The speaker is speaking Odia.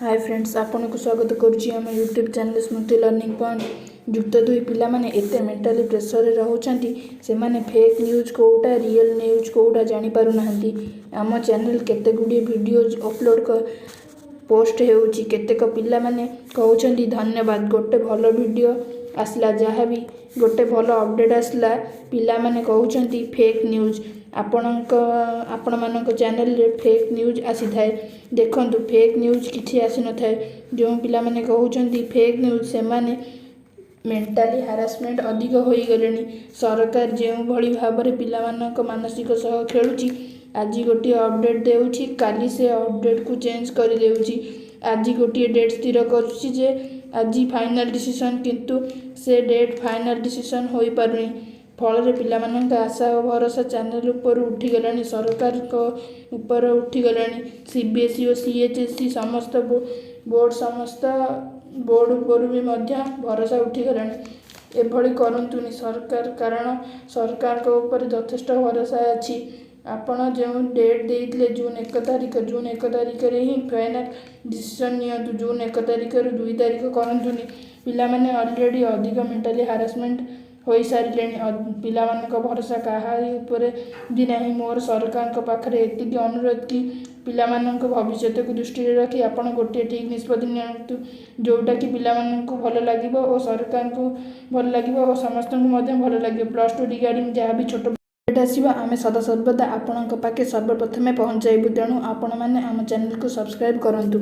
ହାଏ ଫ୍ରେଣ୍ଡସ୍, ଆପଣଙ୍କୁ ସ୍ୱାଗତ କରୁଛି ଆମ ୟୁଟ୍ୟୁବ୍ ଚ୍ୟାନେଲ୍ ସ୍ମୃତି ଲର୍ଣ୍ଣିଂ ପଏଣ୍ଟ। ଯୁକ୍ତ 2 ପିଲାମାନେ ଏତେ ମେଣ୍ଟାଲି ପ୍ରେସରରେ ରହୁଛନ୍ତି, ସେମାନେ ଫେକ୍ ନ୍ୟୁଜ୍ କେଉଁଟା, ରିଏଲ୍ ନ୍ୟୁଜ୍ କେଉଁଟା ଜାଣିପାରୁନାହାନ୍ତି। ଆମ ଚ୍ୟାନେଲ୍ କେତେ ଗୁଡ଼ିଏ ଭିଡ଼ିଓଜ୍ ଅପଲୋଡ଼ ପୋଷ୍ଟ ହେଉଛି। କେତେକ ପିଲାମାନେ କହୁଛନ୍ତି, "ଧନ୍ୟବାଦ, ଗୋଟେ ଭଲ ଭିଡ଼ିଓ ଆସିଲା।" ଯାହା ବି ଗୋଟେ ଭଲ ଅପଡ଼େଟ୍ ଆସିଲା, ପିଲାମାନେ କହୁଛନ୍ତି ଫେକ୍ ନ୍ୟୁଜ୍, ଆପଣମାନଙ୍କ ଚ୍ୟାନେଲରେ ଫେକ୍ ନ୍ୟୁଜ୍ ଆସିଥାଏ। ଦେଖନ୍ତୁ, ଫେକ୍ ନ୍ୟୁଜ୍ କିଛି ଆସିନଥାଏ। ଯେଉଁ ପିଲାମାନେ କହୁଛନ୍ତି ଫେକ୍ ନ୍ୟୁଜ୍, ସେମାନେ ମେଣ୍ଟାଲି ହାରାସମେଣ୍ଟ ଅଧିକ ହୋଇଗଲେଣି। ସରକାର ଯେଉଁଭଳି ଭାବରେ ପିଲାମାନଙ୍କ ମାନସିକ ସହ ଖେଳୁଛି, ଆଜି ଗୋଟିଏ ଅପଡ଼େଟ୍ ଦେଉଛି, କାଲି ସେ ଅପଡ଼େଟ୍କୁ ଚେଞ୍ଜ କରିଦେଉଛି। ଆଜି ଗୋଟିଏ ଡେଟ୍ ସ୍ଥିର କରୁଛି ଯେ ଆଜି ଫାଇନାଲ୍ ଡିସିସନ୍, କିନ୍ତୁ ସେ ଡେଟ୍ ଫାଇନାଲ୍ ଡିସିସନ୍ ହୋଇପାରୁନି। ଫଳରେ ପିଲାମାନଙ୍କ ଆଶା ଓ ଭରସା ଚ୍ୟାନେଲ୍ ଉପରୁ ଉଠିଗଲାଣି, ସରକାରଙ୍କ ଉପରେ ଉଠିଗଲାଣି। ସିବିଏସ୍ଇ ଓ ସିଏଚ୍ଏସ୍ଇ ସମସ୍ତ ବୋର୍ଡ଼, ସମସ୍ତ ବୋର୍ଡ଼ ଉପରୁ ବି ମଧ୍ୟ ଭରସା ଉଠିଗଲାଣି। ଏଭଳି କରନ୍ତୁନି ସରକାର, କାରଣ ସରକାରଙ୍କ ଉପରେ ଯଥେଷ୍ଟ ଭରସା ଅଛି। ଆପଣ ଯେଉଁ ଡେଟ୍ ଦେଇଥିଲେ ଜୁନ୍ 1 ତାରିଖ, ଜୁନ୍ 1 ତାରିଖରେ ହିଁ ଫାଇନାଲ୍ ଡିସିସନ୍ ନିଅନ୍ତୁ। ଜୁନ୍ 1 ତାରିଖରୁ 2 ତାରିଖ କରନ୍ତୁନି। ପିଲାମାନେ ଅଲରେଡ଼ି ଅଧିକ ମେଣ୍ଟାଲି ହାରାସମେଣ୍ଟ ହୋଇସାରିଲେଣି। ପିଲାମାନଙ୍କ ଭରସା କାହାରି ଉପରେ ବି ନାହିଁ। ମୋର ସରକାରଙ୍କ ପାଖରେ ଏତିକି ଅନୁରୋଧ କି ପିଲାମାନଙ୍କ ଭବିଷ୍ୟତକୁ ଦୃଷ୍ଟିରେ ରଖି ଆପଣ ଗୋଟିଏ ଠିକ୍ ନିଷ୍ପତ୍ତି ନିଅନ୍ତୁ, ଯେଉଁଟାକି ପିଲାମାନଙ୍କୁ ଭଲ ଲାଗିବ ଓ ସରକାରଙ୍କୁ ଭଲ ଲାଗିବ ଓ ସମସ୍ତଙ୍କୁ ମଧ୍ୟ ଭଲ ଲାଗିବ। ପ୍ଲସ୍ ଟୁ ରିଗାର୍ଡ଼ିଂ ଯାହା ବି ଛୋଟ ଅପଡ଼େଟ୍ ଆସିବ, ଆମେ ସଦାସର୍ବଦା ଆପଣଙ୍କ ପାଖେ ସର୍ବପ୍ରଥମେ ପହଞ୍ଚାଇବୁ। ତେଣୁ ଆପଣମାନେ ଆମ ଚ୍ୟାନେଲକୁ ସବସ୍କ୍ରାଇବ୍ କରନ୍ତୁ।